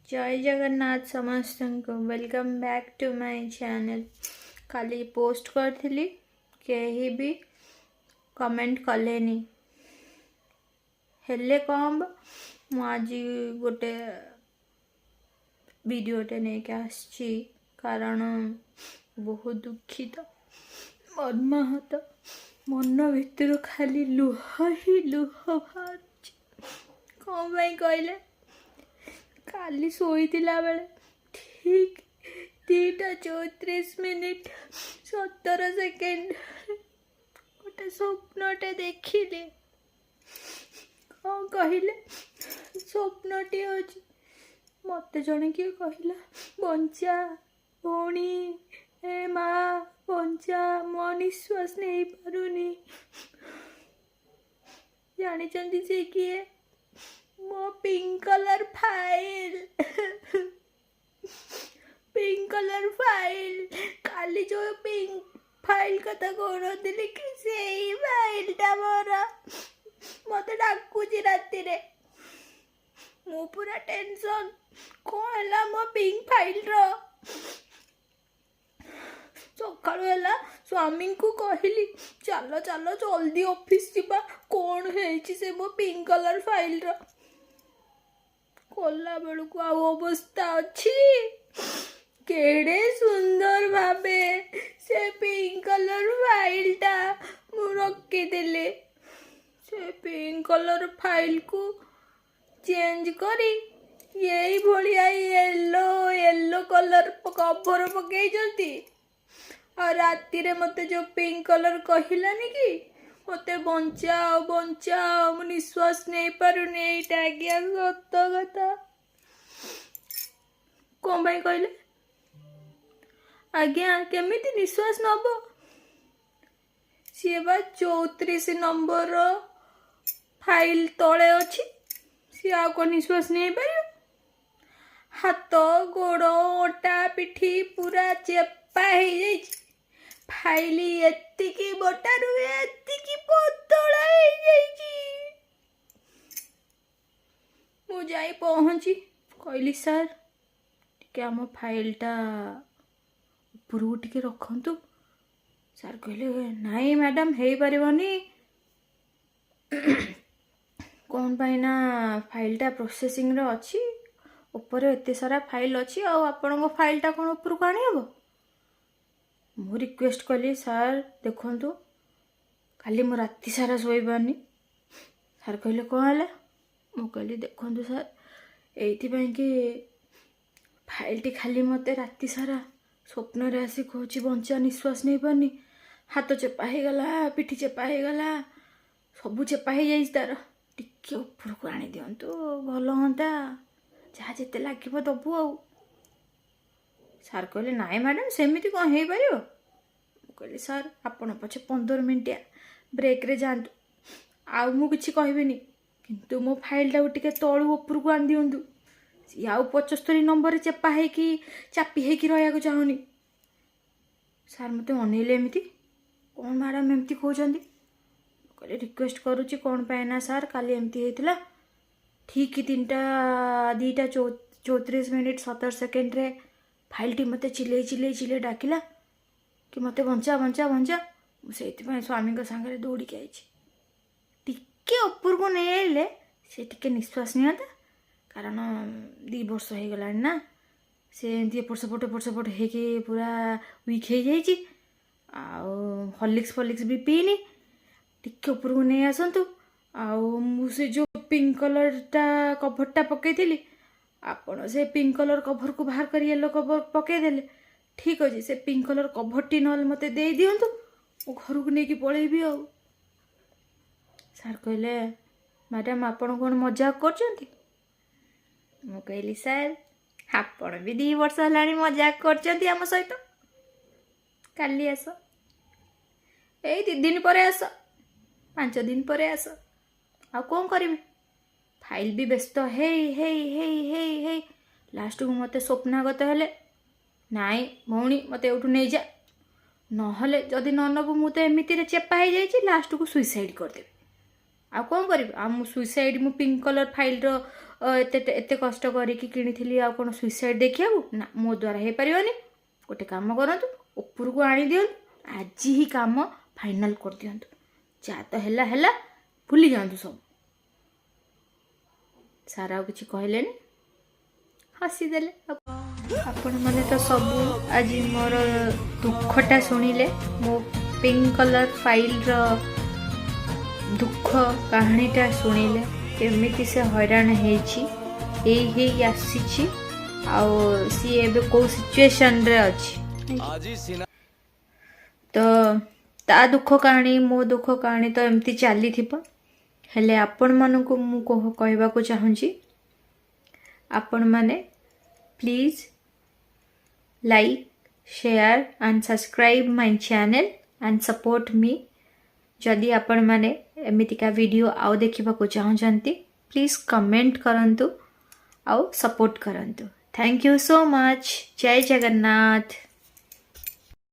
ଜୟ ଜଗନ୍ନାଥ ସମସ୍ତଙ୍କୁ। Welcome back to my channel. କାଲି post କରିଥିଲି, କେହି ବି କମେଣ୍ଟ କଲେନି। ହେଲେ କ'ଣ ହବ, ମୁଁ ଆଜି ଗୋଟେ ଭିଡ଼ିଓଟେ ନେଇକି ଆସିଛି, କାରଣ ବହୁତ ଦୁଃଖିତ, ମର୍ମାହତ। ମନ ଭିତରୁ ଖାଲି ଲୁହ ହିଁ ଲୁହ ବାହାରୁଛି। କ'ଣ ପାଇଁ କହିଲେ, କାଲି ଶୋଇଥିଲା ବେଳେ ଠିକ୍ 2ଟା 34 ମିନିଟ୍ 17 ସେକେଣ୍ଡ ଗୋଟେ ସ୍ୱପ୍ନଟେ ଦେଖିଲି। କ'ଣ କହିଲେ, ସ୍ୱପ୍ନଟି ହେଉଛି ମୋତେ ଜଣେ କିଏ କହିଲା, "ବଞ୍ଚା ଭଉଣୀ, ଏ ମା ବଞ୍ଚା, ମୁଁ ଆଉ ନିଶ୍ୱାସ ନେଇପାରୁନି।" ଜାଣିଛନ୍ତି ସେ କିଏ? ମୋ pink colour file, pink colour file. କାଲି ଯେଉଁ ପିଙ୍କ ଫାଇଲ୍ କଥା କହୁନଥିଲି କି, ସେଇ ଫାଇଲ୍ଟା ମୋର ମୋତେ ଡାକୁଛି ରାତିରେ। ମୁଁ ପୁରା ଟେନସନ୍, କ'ଣ ହେଲା ମୋ ପିଙ୍କ ଫାଇଲ୍ର? ସକାଳୁ ହେଲା, ସ୍ୱାମୀଙ୍କୁ କହିଲି, "ଚାଲ ଚାଲ, ଜଲ୍ଦି ଅଫିସ୍ ଯିବା, କ'ଣ ହେଇଛି ସେ ମୋ ପିଙ୍କ କଲର୍ ଫାଇଲ୍ର?" କଲା ବେଳକୁ ଆଉ ଅବସ୍ଥା ଅଛି? କେଡ଼େ ସୁନ୍ଦର ଭାବେ ସେ ପିଙ୍କ କଲର୍ ଫାଇଲ୍ଟା ମୁଁ ରଖିଥିଲି, ସେ ପିଙ୍କ କଲର୍ ଫାଇଲ୍କୁ ଚେଞ୍ଜ କରି ଏଇଭଳିଆ ୟେଲୋ ୟେଲୋ କଲର୍ କଭର ପକେଇଛନ୍ତି। ଆଉ ରାତିରେ ମୋତେ ଯେଉଁ ପିଙ୍କ କଲର୍ କହିଲାନି କି, "ମୋତେ ବଞ୍ଚାଅ ବଞ୍ଚାଅ, ମୁଁ ନିଶ୍ୱାସ ନେଇପାରୁନି", ଏଇଟା ଆଜ୍ଞା ସତ କଥା। କ'ଣ ପାଇଁ କହିଲେ ଆଜ୍ଞା, କେମିତି ନିଶ୍ୱାସ ନବ? ସିଏ ବା 34 ନମ୍ବରର ଫାଇଲ୍ ତଳେ ଅଛି। ସିଏ ଆଉ କ'ଣ ନିଶ୍ୱାସ ନେଇପାରିବ? ହାତ, ଗୋଡ଼, ଅଣ୍ଟା, ପିଠି ପୁରା ଚେପା ହେଇଯାଇଛି। ଫାଇଲ ଏତିକି ମୋଟାରୁ ଏତିକି ପତଳା ହେଇଯାଇଛି। ମୁଁ ଯାଇ ପହଞ୍ଚି କହିଲି, "ସାର୍, ଟିକେ ଆମ ଫାଇଲଟା ଉପରକୁ ଟିକେ ରଖନ୍ତୁ।" ସାର୍ କହିଲେ, "ନାଇଁ ମ୍ୟାଡ଼ାମ୍, ହେଇପାରିବନି। କ'ଣ ପାଇଁ ନା ଫାଇଲଟା ପ୍ରୋସେସିଂରେ ଅଛି, ଉପରେ ଏତେ ସାରା ଫାଇଲ୍ ଅଛି, ଆଉ ଆପଣଙ୍କ ଫାଇଲଟା କ'ଣ ଉପରକୁ ଆଣିହେବ?" ମୁଁ ରିକ୍ୱେଷ୍ଟ କଲି, "ସାର୍ ଦେଖନ୍ତୁ, କାଲି ମୁଁ ରାତି ସାରା ଶୋଇପାରୁନି।" ସାର୍ କହିଲେ, "କ'ଣ ହେଲା?" ମୁଁ କହିଲି, "ଦେଖନ୍ତୁ ସାର୍, ଏଇଥିପାଇଁ କି ଫାଇଲଟି ଖାଲି ମୋତେ ରାତି ସାରା ସ୍ୱପ୍ନରେ ଆସି କହୁଛି, 'ବଞ୍ଚା, ନିଶ୍ୱାସ ନେଇପାରୁନି।' ହାତ ଚେପା ହେଇଗଲା, ପିଠି ଚେପା ହେଇଗଲା, ସବୁ ଚେପା ହେଇଯାଇଛି ତାର। ଟିକେ ଉପରକୁ ଆଣିଦିଅନ୍ତୁ, ଭଲ ହୁଅନ୍ତା। ଯାହା ଯେତେ ଲାଗିବ ଦବୁ।" ଆଉ ସାର୍ କହିଲେ, "ନାଇଁ ମ୍ୟାଡ଼ାମ୍, ସେମିତି କ'ଣ ହେଇପାରିବ?" ମୁଁ କହିଲି, "ସାର୍, ଆପଣ ପଛେ 15 ମିନିଟିଆ ବ୍ରେକ୍ରେ ଯାଆନ୍ତୁ, ଆଉ ମୁଁ କିଛି କହିବିନି, କିନ୍ତୁ ମୋ ଫାଇଲ୍ଟାକୁ ଟିକେ ତଳୁ ଉପରକୁ ଆଣିଦିଅନ୍ତୁ। ସିଏ ଆଉ 75 ନମ୍ବରରେ ଚେପା ହେଇକି, ଚାପି ହେଇକି ରହିବାକୁ ଚାହୁଁନି।" ସାର୍ ମୋତେ ଅନେଇଲେ ଏମିତି, "କ'ଣ ମ୍ୟାଡ଼ାମ୍ ଏମିତି କହୁଛନ୍ତି?" ମୁଁ କହିଲି, "ରିକ୍ୱେଷ୍ଟ କରୁଛି। କ'ଣ ପାଇଁ ନା ସାର୍, କାଲି ଏମିତି ହେଇଥିଲା, ଠିକ୍ 3ଟା 2ଟା 34 ମିନିଟ୍ 17 ସେକେଣ୍ଡରେ ଫାଇଲ୍ଟି ମୋତେ ଚିଲେଇ ଚିଲେଇ ଚିଲେଇ ଡାକିଲା କି ମୋତେ ବଞ୍ଚା ବଞ୍ଚା ବଞ୍ଚା। ମୁଁ ସେଇଥିପାଇଁ ସ୍ୱାମୀଙ୍କ ସାଙ୍ଗରେ ଦୌଡ଼ିକି ଆଇଛି। ଟିକେ ଉପରକୁ ନେଇ ଆଇଲେ ସେ ଟିକେ ନିଶ୍ୱାସ ନିଅନ୍ତା, କାରଣ 2 ବର୍ଷ ହେଇଗଲାଣି ନା, ସେ ଏମିତି ଏପଟ ସେପଟ ଏପଟ ସେପଟ ହେଇକି ପୁରା ୱିକ୍ ହେଇଯାଇଛି, ଆଉ ହର୍ଲିକ୍ସ ଫର୍ଲିକ୍ସ ବି ପିଇନି। ଟିକେ ଉପରକୁ ନେଇ ଆସନ୍ତୁ। ଆଉ ମୁଁ ସେ ଯେଉଁ ପିଙ୍କ କଲର୍ଟା କଭରଟା ପକେଇଥିଲି, ଆପଣ ସେ ପିଙ୍କ କଲର୍ କଭରକୁ ବାହାର କରି ୟେଲୋ କଭର ପକେଇଦେଲେ। ଠିକ୍ ଅଛି, ସେ ପିଙ୍କ କଲର୍ କଭରଟି ନହେଲେ ମୋତେ ଦେଇଦିଅନ୍ତୁ, ମୁଁ ଘରକୁ ନେଇକି ପଳେଇବି।" ଆଉ ସାର୍ କହିଲେ, "ମ୍ୟାଡ଼ାମ୍, ଆପଣ କ'ଣ ମଜାକ କରୁଛନ୍ତି?" ମୁଁ କହିଲି, "ସାର୍, ଆପଣ ବି 2 ବର୍ଷ ହେଲାଣି ମଜାକ କରୁଛନ୍ତି ଆମ ସହିତ। କାଲି ଆସ, ଏଇ 2 ଦିନ ପରେ ଆସ, 5 ଦିନ ପରେ ଆସ।" ଆଉ କ'ଣ କରିବି? ଫାଇଲ୍ ବି ବ୍ୟସ୍ତ ହେଇ ହେଇ ହେଇ ହେଇ ହେଇ ଲାଷ୍ଟକୁ ମୋତେ ସ୍ୱପ୍ନାଗତ ହେଲେ, "ନାଇଁ ଭଉଣୀ, ମୋତେ ଏଇଠୁ ନେଇଯା, ନହେଲେ ଯଦି ନ ନେବୁ, ମୁଁ ତ ଏମିତିରେ ଚେପା ହେଇଯାଇଛି, ଲାଷ୍ଟକୁ ସୁଇସାଇଡ଼୍ କରିଦେବି।" ଆଉ କ'ଣ କରିବି? ଆଉ ମୁଁ ସୁଇସାଇଡ଼୍, ମୁଁ ପିଙ୍କ କଲର୍ ଫାଇଲ୍ର ଏତେ ଏତେ କଷ୍ଟ କରିକି କିଣିଥିଲି, ଆଉ କ'ଣ ସୁଇସାଇଡ଼୍ ଦେଖିବାକୁ? ନା, ମୋ ଦ୍ୱାରା ହେଇପାରିବନି। ଗୋଟେ କାମ କରନ୍ତୁ, ଉପରକୁ ଆଣିଦିଅନ୍ତୁ, ଆଜି ହିଁ କାମ ଫାଇନାଲ୍ କରିଦିଅନ୍ତୁ। ଯାହା ତ ହେଲା ହେଲା, ଭୁଲି ଯାଆନ୍ତୁ ସବୁ। ସାର୍ ଆଉ କିଛି କହିଲେନି, ହସିଦେଲେ। ଆଉ ଆପଣମାନେ ତ ସବୁ ଆଜି ମୋର ଦୁଃଖଟା ଶୁଣିଲେ, ମୋ ପିଙ୍କ କଲର୍ ଫାଇଲ୍ର ଦୁଃଖ କାହାଣୀଟା ଶୁଣିଲେ, କେମିତି ସେ ହଇରାଣ ହେଇଛି, ହେଇ ହେଇ ଆସିଛି, ଆଉ ସିଏ ଏବେ କେଉଁ ସିଚୁଏସନରେ ଅଛି। ତ ତା ଦୁଃଖ କାହାଣୀ, ମୋ ଦୁଃଖ କାହାଣୀ ତ ଏମିତି ଚାଲିଥିବ। ହେଲେ ଆପଣମାନଙ୍କୁ ମୁଁ କହିବାକୁ ଚାହୁଁଛି, ଆପଣମାନେ please like, share and subscribe my channel and support me. ଯଦି ଆପଣମାନେ ଏମିତିକା ଭିଡ଼ିଓ ଆଉ ଦେଖିବାକୁ ଚାହୁଁଛନ୍ତି, ପ୍ଲିଜ୍ କମେଣ୍ଟ କରନ୍ତୁ ଆଉ ସପୋର୍ଟ କରନ୍ତୁ। Thank you so much. Jay Jagannath.